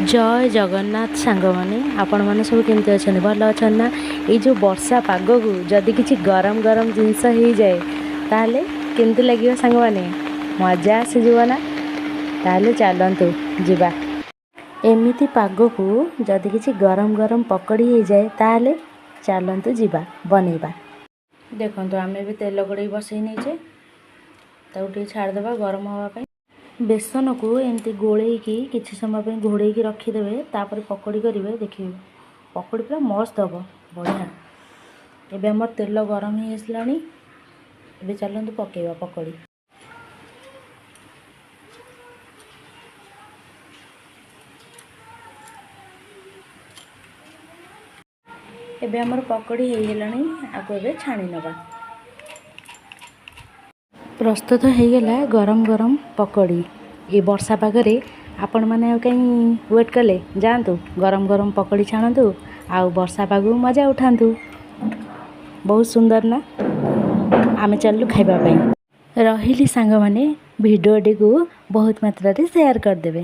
ଜୟ ଜଗନ୍ନାଥ ସାଙ୍ଗମାନେ, ଆପଣମାନେ ସବୁ କେମିତି ଅଛନ୍ତି? ଭଲ ଅଛନ୍ତି ନା? ଏଇ ଯେଉଁ ବର୍ଷା ପାଗକୁ ଯଦି କିଛି ଗରମ ଗରମ ଜିନିଷ ହେଇଯାଏ, ତାହେଲେ କେମିତି ଲାଗିବ ସାଙ୍ଗମାନେ? ମଜା ଆସିଯିବ ନା? ତାହେଲେ ଚାଲନ୍ତୁ ଯିବା। ଏମିତି ପାଗକୁ ଯଦି କିଛି ଗରମ ଗରମ ପକୋଡ଼ି ହେଇଯାଏ, ତାହେଲେ ଚାଲନ୍ତୁ ଯିବା ବନେଇବା। ଦେଖନ୍ତୁ, ଆମେ ଏବେ ତେଲ କଡ଼େଇ ବସେଇ ନେଇଛେ। ତାକୁ ଟିକେ ଛାଡ଼ିଦେବା ଗରମ ହେବା ପାଇଁ। ବେସନକୁ ଏମିତି ଗୋଳେଇକି କିଛି ସମୟ ପାଇଁ ଘୋଡ଼େଇକି ରଖିଦେବେ, ତାପରେ ପକୋଡ଼ି କରିବେ। ଦେଖିବେ, ପକୋଡ଼ି ପୁରା ମସ୍ତ ହେବ, ବଢ଼ିଆ। ଏବେ ଆମର ତେଲ ଗରମ ହେଇ ଆସିଲାଣି। ଏବେ ଚାଲନ୍ତୁ ପକେଇବା ପକୋଡ଼ି। ଏବେ ଆମର ପକୋଡ଼ି ହେଇଗଲାଣି, ଆକୁ ଏବେ ଛାଣି ନେବା। ପ୍ରସ୍ତୁତ ହେଇଗଲା ଗରମ ଗରମ ପକୋଡ଼ି। ଏ ବର୍ଷା ପାଗରେ ଆପଣମାନେ ଆଉ କାହିଁ ୱେଟ୍ କଲେ? ଯାଆନ୍ତୁ, ଗରମ ଗରମ ପକୋଡ଼ି ଛାଣନ୍ତୁ ଆଉ ବର୍ଷା ପାଗକୁ ମଜା ଉଠାନ୍ତୁ। ବହୁତ ସୁନ୍ଦର ନା? ଆମେ ଚାଲିଲୁ ଖାଇବା ପାଇଁ। ରହିଲି ସାଙ୍ଗମାନେ, ଭିଡ଼ିଓଟିକୁ ବହୁତ ମାତ୍ରାରେ ସେୟାର କରିଦେବେ।